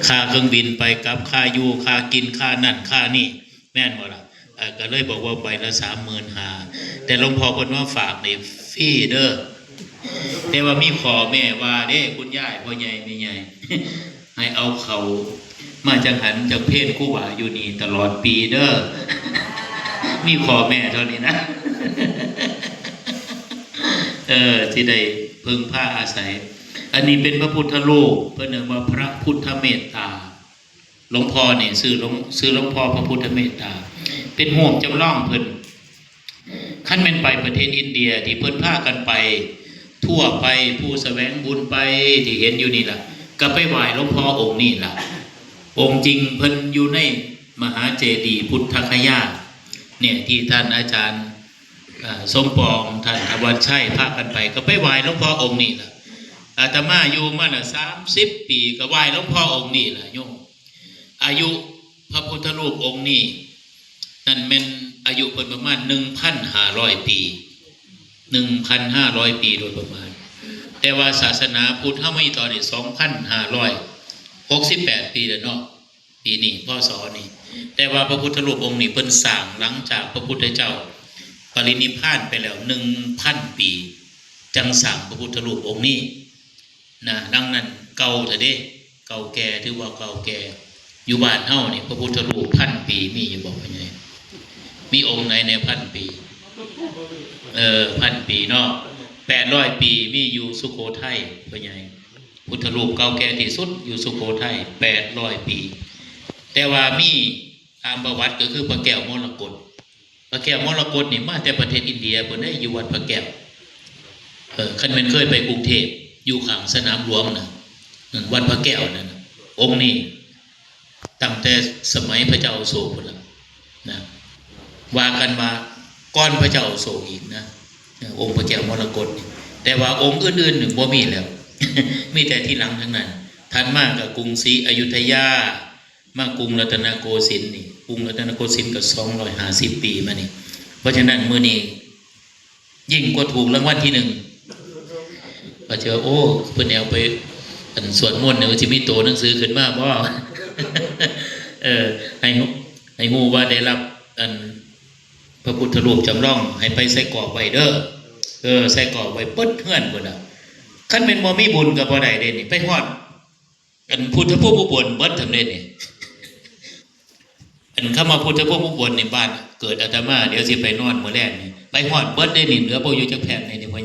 ຄ່າເຄື່ອງບິນໄປກັບ ຄ່າຢູ່ ຄ່າກິນ ຄ່ານັ້ນ ຄ່ານີ້ ແມ່ນບໍ່ລະ? ເອີ ກໍເລີຍບອກວ່າໃບລະສາມໝື່ນຫ້າ ແຕ່ຫຼວງພໍ່ເພິ່ນມາຝາກນີ້ຟຣີເດີ. ແຕ່ວ່າມີຂໍ້ແມ້ວ່າເດ້ ຄຸນຍາຍ ພໍ່ໃຫຍ່ ແມ່ໃຫຍ່ ໃຫ້ເອົາເຂົ້າມາຈັກຫັນຈັກເພນຄູບາຢູ່ນີ້ຕະຫຼອດປີເດີ. ມີຂໍ້ແມ້ເທົ່ານີ້ນະ ເອີ ຊິໄດ້ເພິ່ງພາອາໄສ. ອັນນີ້ເປັນພະພຸດທະຮູບ ເພິ່ນເອີ້ນວ່າພະພຸດທະເມດຕາ. ຫຼວງພໍ່ນີ້ຊື່ຫຼວງ ຊື່ຫຼວງພໍ່ພະພຸດທະເມດຕາ ເປັນຮູບຈຳລອງເພິ່ນ. ຄັນແມ່ນໄປປະເທດອິນເດຍທີ່ເພິ່ນພາກັນໄປທົ່ວໄປ ຜູ້ສະແຫວງບຸນໄປ ທີ່ເຫັນຢູ່ນີ້ລະ ກໍໄປໄຫວ້ຫຼວງພໍ່ອົງນີ້ລະ. ອົງຈິງເພິ່ນຢູ່ໃນມະຫາເຈດີພຸດທະຄະຍານີ້ ທີ່ທ່ານອາຈານ ເອີ ສົມປອງ ທ່ານທະວັດໄຊ ພາກັນໄປ ກໍໄປໄຫວ້ຫຼວງພໍ່ອົງນີ້ລະ. ອາດຕະມາຢູ່ມາລະສາມສິບປີ ກໍໄຫວ້ຫຼວງພໍ່ອົງນີ້ລະໂຍມ. ອາຍຸພະພຸດທະຮູບອົງນີ້ນັ້ນແມ່ນອາຍຸເພິ່ນປະມານໜຶ່ງພັນຫ້າຮ້ອຍປີ ໜຶ່ງພັນຫ້າຮ້ອຍປີໂດຍປະມານ. ແຕ່ວ່າສາສະໜາພຸດເຮົາມີຕອນນີ້ສອງພັນຫ້າຮ້ອຍຫົກສິບແປດປີແລ້ວເນາະ ປີນີ້ ພ.ສ. ນີ້. ແຕ່ວ່າພະພຸດທະຮູບອົງນີ້ເພິ່ນສ້າງຫຼັງຈາກພະພຸດທະເຈົ້າປະລິນິບພານໄປແລ້ວໜຶ່ງພັນປີ ຈັ່ງສ້າງພະພຸດທະຮູບອົງນີ້ນະ. ດັ່ງນັ້ນເກົ່າແທ້ເດ້ ເກົ່າແກ່ ຖືວ່າເກົ່າແກ່. ຢູ່ບ້ານເຮົານີ້ພະພຸດທະຮູບພັນປີມີຢູ່ບໍ່ພໍ່ໃຫຍ່? ມີອົງໃດແດ່ພັນປີ? ເອີ ພັນປີເນາະ ແປດຮ້ອຍປີ ມີຢູ່ສຸໂຂໄທພໍ່ໃຫຍ່. ພຸດທະຮູບເກົ່າແກ່ທີ່ສຸດຢູ່ສຸໂຂໄທ ແປດຮ້ອຍປີ. ແຕ່ວ່າມີຕາມປະຫວັດກໍຄືພະແກ້ວມໍລະກົດ. ພະແກ້ວມໍລະກົດນີ້ມາແຕ່ປະເທດອິນເດຍພຸ້ນເດ້ ຢູ່ວັດພະແກ້ວ. ເອີ ຄັນແມ່ນເຄີຍໄປກຸງເທບ ຢູ່ຂ້າງສະໜາມຫຼວງນະ ນັ້ນວັດພະແກ້ວນັ້ນນະ. ອົງນີ້ຕັ້ງແຕ່ສະໄໝພະເຈົ້າອະໂສກພຸ້ນລະນະ ວ່າກັນວ່າກ່ອນພະເຈົ້າອະໂສກອີກນະ ອົງພະແກ້ວມໍລະກົດນີ້. ແຕ່ວ່າອົງອື່ນໆນີ້ບໍ່ມີແລ້ວ ມີແຕ່ທີຫຼັງທັງນັ້ນ. ຖັດມາກໍກຸງສີອະຍຸດທະຍາ ມາກຸງລັດຕະນະໂກສິນນີ້ ກຸງລັດຕະນະໂກສິນກໍສອງຮ້ອຍຫ້າສິບປີມານີ້. ເພາະສະນັ້ນມື້ນີ້ຍິ່ງກວ່າຖືກລາງວັນທີໜຶ່ງ ວ່າຈະ ໂອ້ ເພິ່ນແນວໄປ ອັນ ສວດມົນນີ້ ວ່າຊິມີໂຕໜັງສືຂຶ້ນມາບໍ່? ເອີ ໃຫ້ ໃຫ້ຮູ້ວ່າໄດ້ຮັບ ອັນ ພະພຸດທະຮູບຈຳລອງ ໃຫ້ໄປໃສ່ກອບໄວ້ເດີ. ເອີ ໃສ່ກອບໄວ້ເບິດເຮືອນພຸ້ນລະ. ຄັນແມ່ນບໍ່ມີບຸນກໍບໍ່ໄດ້ເດ້ນີ້ ໄປຮອດ ອັນ ພຸດທະພູມອຸບົນເບິດທັງເດ້ນີ້. ອັນ ຄຳວ່າພຸດທະພູມອຸບົນນີ້ ບ້ານເກີດອາດຕະມາ ດຽວຊິໄປນອນມື້ແລງນີ້ ໄປຮອດເບິດເດ້ນີ້ ເຫຼືອບໍ່ຢູ່ຈັກແຜ່ນເດ້ນີ້ ພໍ່